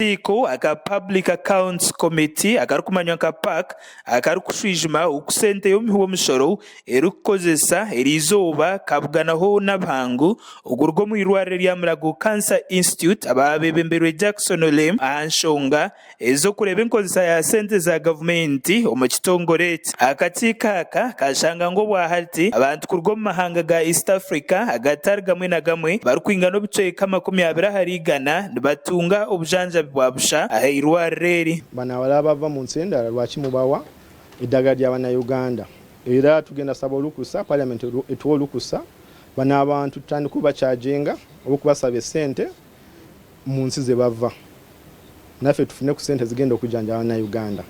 Akakiiko aka Public Accounts Committee akarikumanywa nka PAC akarikushwijuma oku sente y'omuhi w'omushoro erikukozesa eriizooba kabuganaho n'abahangu okuruga omu irwariro erya Mulago Cancer Institute abaabebembeirwe Jackson Olem aha nshonga ez'okureeba enkozesa ya sente za gavumenti omu kitongore eki. Akakiiko aka kashanga ngu obwahati abantu kuruga omu mahanga ga East Africa agatari gamwe na gamwe barikwingana obucweka 20 ahari igana nibatunga obujanjabi bwa busha aha irwariro eri. Bano abalala abava mu nsi endala lwaki mubawa eddagala lya bannayuganda? Era tugenda saba olukusa, parliament etuwe olukusa bano abantu tutandike obakyaginga oba okubasaba essente mu nsi zebava naffe tufune ku sente ezigenda okujanjaba bannayuganda.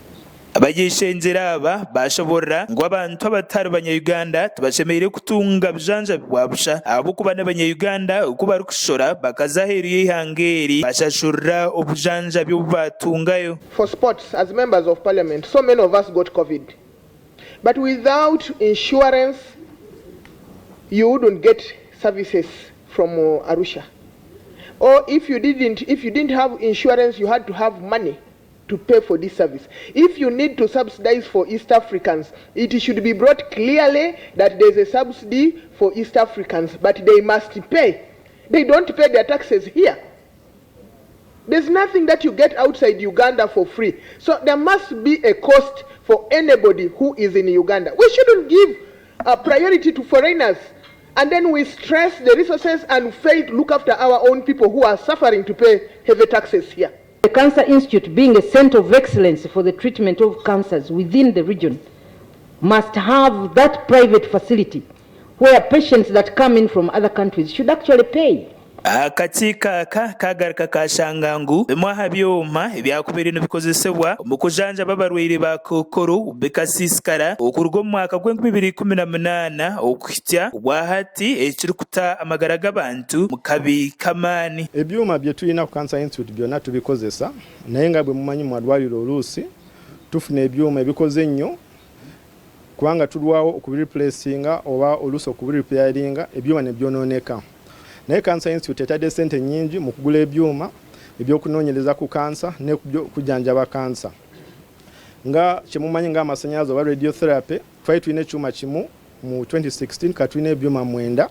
Abany'eishengyero aba baashoborora ngu abantu abatari banya-Uganda tibashemereire kutunga bujanjabi bwa busha ahabw'okuba n'abanya-Uganda oku barikushora bakaza aheeru y'eihanga eri bashashurira obujanjabi obu baatungayo. For sports as members of parliament so many of us got covid but without insurance you wouldn't get services from Arusha or if you didn't if you didn't have insurance you had to have money to pay for this service. If you need to subsidize for East Africans, it should be brought clearly that there's a subsidy for East Africans, but they must pay. They don't pay their taxes here. There's nothing that you get outside Uganda for free. So there must be a cost for anybody who is in Uganda. We shouldn't give a priority to foreigners and then we stress the resources and fail to look after our own people who are suffering to pay heavy taxes here. The Cancer Institute being a center of excellence for the treatment of cancers within the region must have that private facility where patients that come in from other countries should actually pay. Akakiiko aka kaagaruka kaashanga ngu bimwe aha byoma ebyakubaire nibikozesebwa omu kujanjaba abarwaire ba kookoro bikasiisikara okuruga omu mwaka gw'enkumi ibiri ikumi na munaana okuhitsya obwahati ekirikuta amagara g'abantu omu kabi k'amaani. Ebyoma bye tulina ku Cancer Institute byonna tubikozesa naye nga bwe mumanyi mu malwaliro oluusi tufuna ebyoma ebikoze ennyo kubanga tulwawo okubireplacinga oba oluusi okubirepairinga ebyuma ne byonooneka. Naye Cancer Institute etadde ssente nnyingi mu kugula ebyuma eby'okunoonyereza ku kansa ne kujjanjaba kansa. Nga kye mumanyi ng'amasannyalaze oba radiotherapy, twali tulina ekyuma kimu mu 2016 kati tulina ebyuma mwenda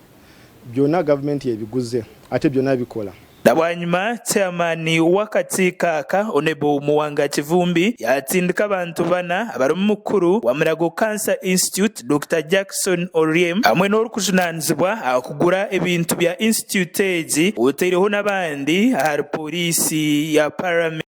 byonna gavumenti ebiguze ate byonna bikola. Na bwanyima, Chairman w'akakiiko aka, Hon. Muwanga Kivumbi yaatsindika abantu bana abarimu mukuru wa Mulago Cancer Institute, Dokita Jackson Oryem hamwe n'orikujunaanizibwa aha kugura ebintu bya institute egi otaireho n'abandi ahari Pooriisi ya Paramenti.